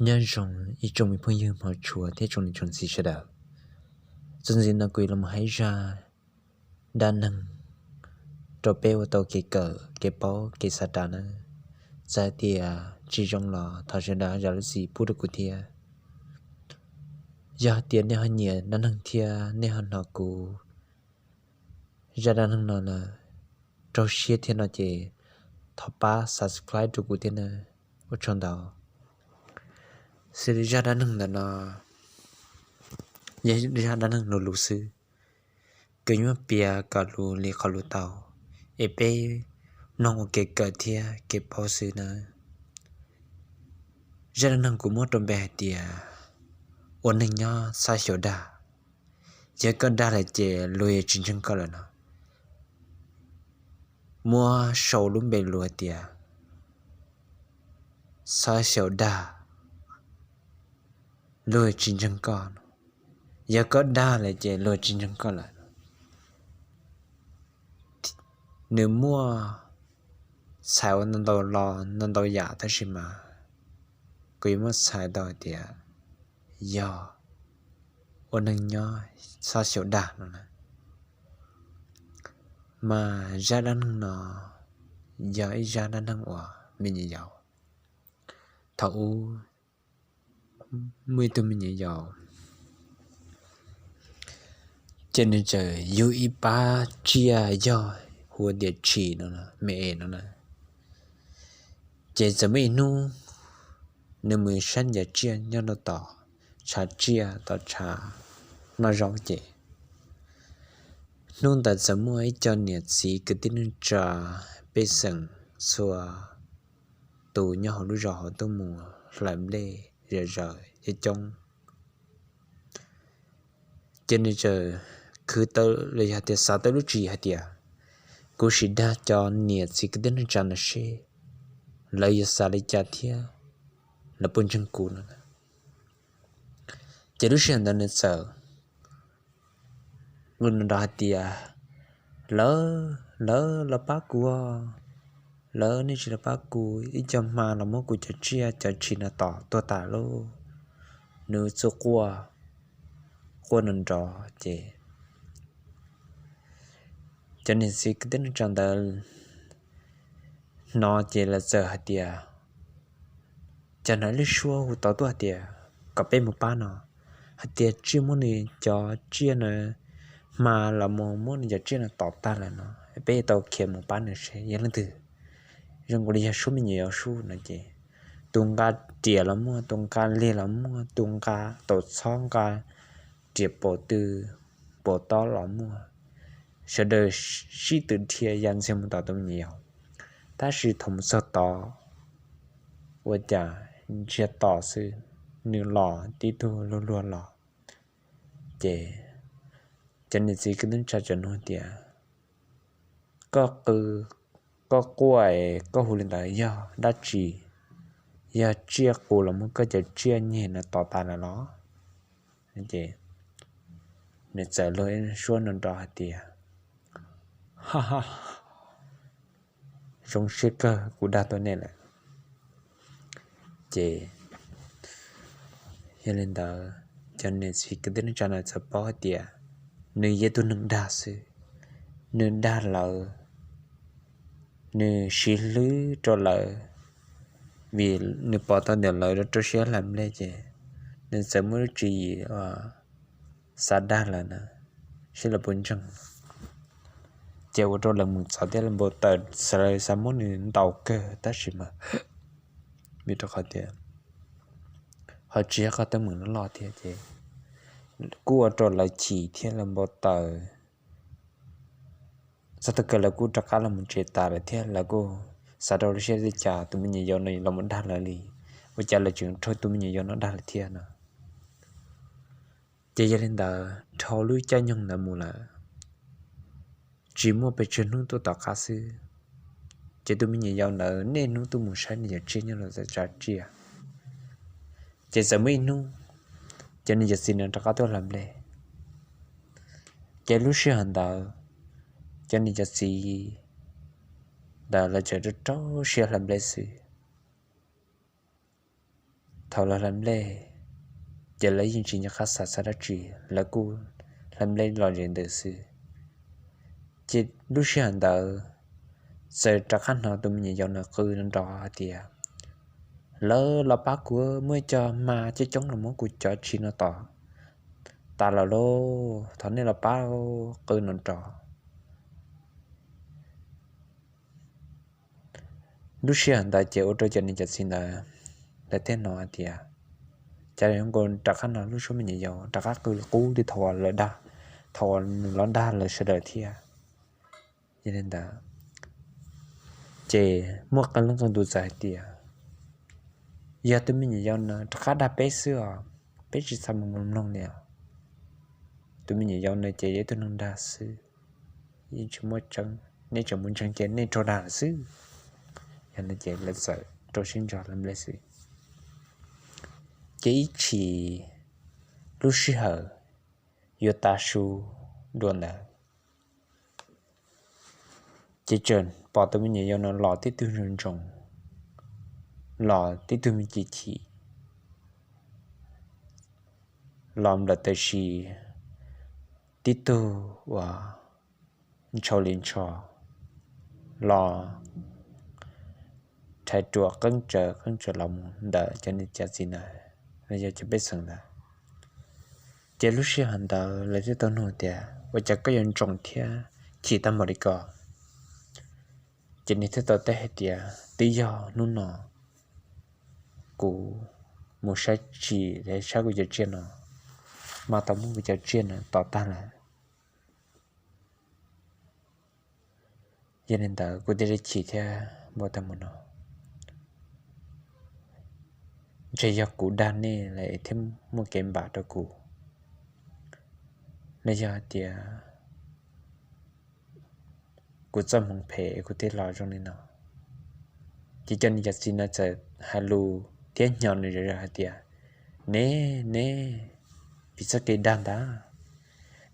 Nyob zoo ib tsoom me phooj ywg hmov tshua thiab tsoom niam tsoom txiv sawv daws. Txuas ntxiv no kuv yuav los hais zaj dab neeg rau peb ua tau kev kawm kev paub kev xav ras nawb. Txawm hais tias tsis zoo los thov sawv daws zam lub txim pub rau kuv thiab. Yog hais tias nej ho nyiam dab neeg thiab nej ho hnov kuv zaj dab neeg no lawm raug siab thiab no ces thov pab subscribe rau kuv thiab nawb. Ua tsaug ntau. Xws li zaj dab neeg ntawm no yog zaj dab neeg luv luv xwb, kuv yuav muab piav kom luv li qhov luv tau, es peb mloog ua kev kawm thiab kev paub xwb nawb. Zaj dab neeg kuv muab rau npe hais tias ua neeg nyob txhob xyaum dag. Yog koj dag lawm ces luag yuav tsis ntseeg koj lawm no. Muab sau lub npe lus hais tias txhob xyaum dag, luag tsis ntseeg koj no. Yog koj dag lawm ces luag tsis ntseeg koj lawm. Nws muaj txhais ua ntau ntau los ntau ntau yam tab sis mas kuv yuav muab txhais tau hais tias yog ua neeg nyob txhob xyaum dag no na. Mas zaj dab neeg no yog ib zaj dab neeg uas me nyuam yaus. Thaum ub muaj ib tug me nyuam yaus, ces nws txawm yug ib pab tsiaj yog hu ua tias tshis no, me es no na. Ces txawm muaj ib hnub nws mus saib ncaws tsiaj nyob rau tom tshav tsiaj tom tshav noj zaub ces hnub ntawd txawm muaj ib co niam txiv kwv tij neej tsa pej xeem txhua tus nyob hauv lub zos hauv tuaj mus hlais nplej zom zaws coob coob. Ces nws txawm khwv tau los yog tias xav tau lub tswv yim hais tias kuv sim dag cov niam txiv kwv tij neej tsa no seb lawv yuav xav li cas thiab lawv puas ntseeg kuv no. Ces lub sij hawm ntawd nws txawm nqus nrov hais tias, lawv, lawv los pab kuv, lawv nej tsis los pab kuv, ib co hma los muab kuv cov tsiaj cov tshis no tom tuag tas lauj. Nws txawm quaj, quaj nrov nrov ces cov niam txiv kwv tij neej tsa ntawd hnov ces lawv txawm hais tias, cas hnov ib lub suab hu tau tuaj hais tias kom peb mus pab no, hais tias tsiaj muab nws cov tsiaj no, hma los mus muab nws cov tsiaj no tom tag lawm no, peb yuav tau khiav mus pab nws seb yog leej twg. Zoo nkaus li yog suab me nyuam yaus sub no ces tus nqa riam los muaj, tus nqa lig los muaj, tus nqa taus txhob nqa riam paus tw paus tob los muaj. Sawv daws sib tw dhia ya ntxiag mus tom tus me nyuam yaus. Tab sis thaum mus txog tod ua cas ntsiag to xwb, nws los tib tug luag luag los. Ces cov niam txiv kwv tij neej tsa txawm nug tias, koj qw, koj quaj es koj hu li ntawd yog dab tsi? Yog tsiaj qus los muab koj cov tsiaj nyeg no tom tas lawm los? Ces nws txawm luag ib suab nrov nrov hais tias, zoo siab kawg kuv dag tau nej lawm. Ces yog li ntawd cov niam txiv kwv tij neej tsa no txawm paub hais tias nws yog tus neeg dag xwb, nws dag lawv, nws siv hlwb rau lawv, vim nws pom tau ntawm lawv rau siab hlais nplej ces nws txawm muaj lub tswv yim xav dag lawv na, seb lawv puas ntseeg. Ces ua rau lawv mus txog thiab lawv npau taws, lawv xav muab nws ntaus kawg tab sis mas vim rau qhov tias ho tsis yog qhov teeb meem loj loj thiab ces kuj ua rau lawv chim thiab lawv npau taws. Txog thaum kawg lawv kuj rov qab los mus tsev tas lawm thiab lawv kuj xav rau lub siab li cas tus me nyuam yaus no los mus dag lawv li, ua cas lawv tseem raug tus me nyuam yaus no dag lawm thiab no. Ces yog li ntawd dhau lub caij nyoog ntawd mus lawm, tsis muaj pes tsawg hnub tuaj tom qab xwb, ces tus me nyuam yaus ntawd niaj hnub tuaj mus saib nws cov tsiaj nyob rau tom tshav tsiaj. Ces txawm muaj ib hnub, cov niam cov txiv ntawd rov qab tuaj hlais nplej. Ces lub sij hawm ntawd cov niam cov txiv ntawd lawv tseem rau rau siab hlais nplej xwb. thaum lawv hlais nplej, ces lawv yeej tsis nco qab xav xav dab tsi, lawv kuj hlais nplej lom zem ntawd xwb. Ces lub sij hawm ntawd txawm rov qab hnov tus me nyuam yaus no qw nrov hais tias, Lawv los pab kuv, muaj ib co hma coob coob los muab kuv cov tshis no tom tas lawm lauj, thov nej los pab, qw nrov nrov. Lub sij hawm ntawd ces ua rau cov niam cov txiv ntawd lawv thiaj hnov hais tias, cas zoo nkaus rov qab hnov lub suab me nyuam yaus rov qab qw qub li thaum uas lawv dag, thaum uas nws los dag lawv sawv daws thiab. Yog li ntawd ces muaj qee leej qee tus txawm hais tias, Yog tus me nyuam yaus no rov qab dag peb xwb os, peb tsis txhob mus mloog li os. Tus me nyuam yaus no ces yog ib tug neeg dag xwb, yeej tsis muaj tseeb, nej tseem mus ntseeg ces nej raug dag lawm xwb. Yog li ces lawv txawm rau siab ntso hlais nplej xwb. Ces ib chim lub sij hawm yuav tav su dua ntawd, ces tseem pom tus me nyuam yaus no los tib tug ntsoov ntsoov, los tib tug me ci chim, los nplawm taws si, tib tug uas ntshau li ntsho, los rhais ruam qeeb tsawv qeeb tsawv los mus ntawm cov niam cov txiv ntawd, los yog cov pej xeem ntawd. Ces lub sij hawm ntawd lawv thiaj tau nug tias, Ua cas koj yuav ntsoov thiab chim tag npaum li ko? Ces nws thiaj tau teb hais tias, Twb yog hnub no kuv mus saib tshis, saib kuv cov tsiaj no, mas tau muab kuv cov tsiaj no tom tag lawm. Yog li ntawd kuv thiaj li chim thiab npau taws mus no. Ntshe yog kuv dag nej lawm thiaj muaj kev npam rau kuv, los yog hais tias kuv txoj hmoov phem kuv thiaj los zoo li no. Ces cov niam cov txiv no txawm hais lus thiab hnyo nws zom zaws hais tias, Ne, ne, vim txoj kev dag ntag,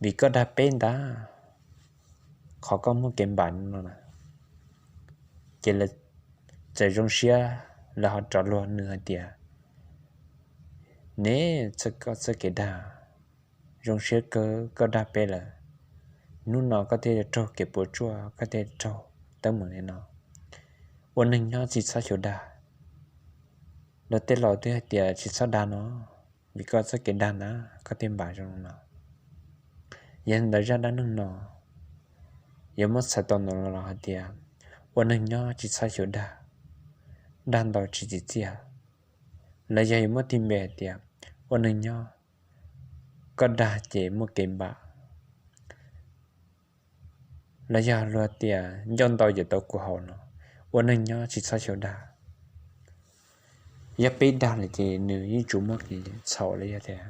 vim koj dag peb ntag, qhov koj muaj kev npam no na. Ces lawv txawm zoo siab, lawv ho rov luag nws hais tias, Ne, txoj kev dag, zoo siab kawg koj dag peb lawm, hnub no koj thiaj yuav raug kev puas tsuaj, koj thiaj raug teeb meem li no. Ua neeg nyob tsis txhob xyaum dag. Luag tej laus twb hais tias tsis txhob dag no, vim koj txoj kev dag ntag koj thiaj npam zoo no. Yog li ntawd zaj dab neeg no yuav muab txhais tau ntawm no los hais tias, ua neeg nyob tsis txhob xyaum dag, dag ntau tsis tsim txiaj. Los yog yuav muab tig npe hais tias, ua neeg nyob koj dag ces muaj kev npam. Los yog luag tias ncauj ntau yuav tau kuv haus no, ua neeg nyob tsis txhob xyaum dag. Yog peb dag lawm ces nws yeej tsuas muaj kev txhaum li. Yog tias,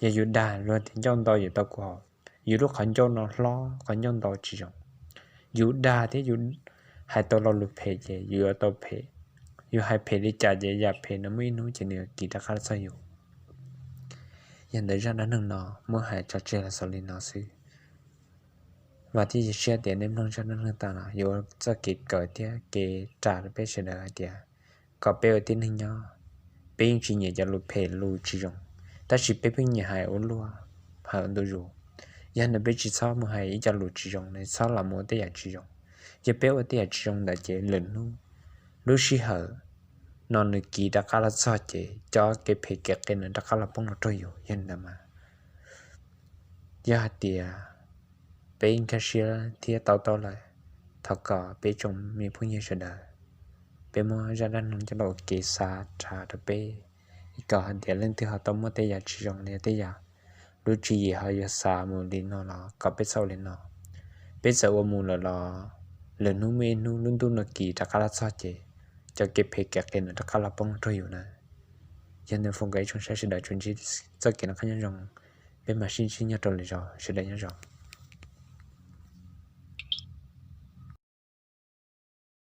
yog yus dag luag tias ncauj ntau yuav tau kuv haus, yus lub qhov ncauj no hlob, qhov ncauj ntau tsis zoo. Yus dag thiab yus hais tau lo lus phem ces yus yuav tau phem. Yus hais phem li cas ces yam phem no muaj ib hnub ces nws yuav kis rov qab los txog yus. Yog ntawd zaj dab neeg no muab hais tso tseg los xaus li no xwb. Vam thiab cia siab tias nej mloog zaj dab neeg tas los yuav ua txoj kev kawm thiab kev ras rau peb sawv daws hais tias, kom peb ua tib neeg nyob, peb yeej tsis nyiam cov lus phem lus tsis zoo, tab sis peb pheej nyiam hais ua luaj, hais ua ntu zus. Yog ntawd peb tsis txhob mus hais ib co lus tsis zoo, txhob los mus ua tej yam tsis zoo. Yog peb ua tej yam tsis zoo ntawd ces lwm hnub, lub sij hawm no nws kis rov qab los txog ces cov kev phem kev qias nws rov qab los poob los raug yus. Yog li ntawd mas, yog hais tias peb nkag siab thiab to taub lawm, thov kom peb tsoom me phooj ywg sawv daws, peb muab zaj dab neeg coj los ua kev xav rau peb, kom hais tias leej twg ho tau muaj tej yam tsis zoo li tej yam lub tswv yim ho yuav xav mus li no los kom peb txhob ua li no. Peb txawm ua mus lawm los lwm hnub muaj ib hnub lub ntuj no kis rov qab los txog ces cov kev phem kev qias nws rov qab los poob los raug yus na. Yog ntawd foom kom ib tsoom saib sawv daws tsuas ntsib txoj kev noj qab nyob zoo, peb mam sib ntsib nyob rau lwm zaus, sawv daws nyob zoo.